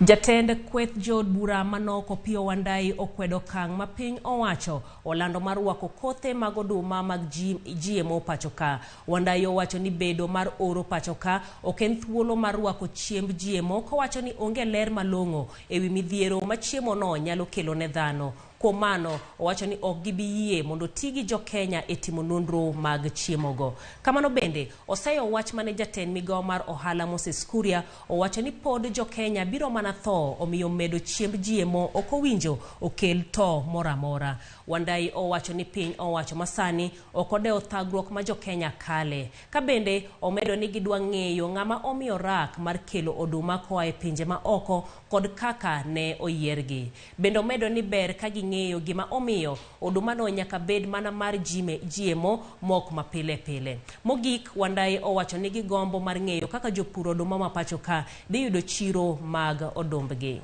Jatend kweth jood bura manok Opiyo Wandayi okwedo okang' ma piny owacho olando mar rwako kothe mag oduma mag GMO pacho ka. Wandayi owacho ni bedo mar oro pacho ka ok en thuolo mar rwako chiemb GMO, kowacho ni onge ler malong'o ewi midhiero ma chiemo no nyalo kelo ne dhano. Kuom mano, owacho ni ok gibi yie mondo ti gi jo Kenya e timo nonro mag chiemogo. Kamano bende, oseyo wach mane jatend migawo mar ohala Moses Kuria owacho ni pod jo Kenya biro mana tho, omiyo medo chiemb GMO ok owinjo okel tho moro amora. Wandayi owacho ni piny owacho masani ok odewo thagruok ma jo Kenya kale. Ka bende omedo ni gidwa ng'eyo ng'ama omiyo rak mar kelo oduma koa e pinje ma oko kod kaka ne oyiergi. Bende omedo ni ber ka ging'eyo gima omiyo odumano nyaka bed mana mar GMO mok mapile pile. Mogik, Wandayi owacho ni gigombo mar ng'eyo kaka jopur oduma ma pacho ka dhi yudo chiro mag odumbgi.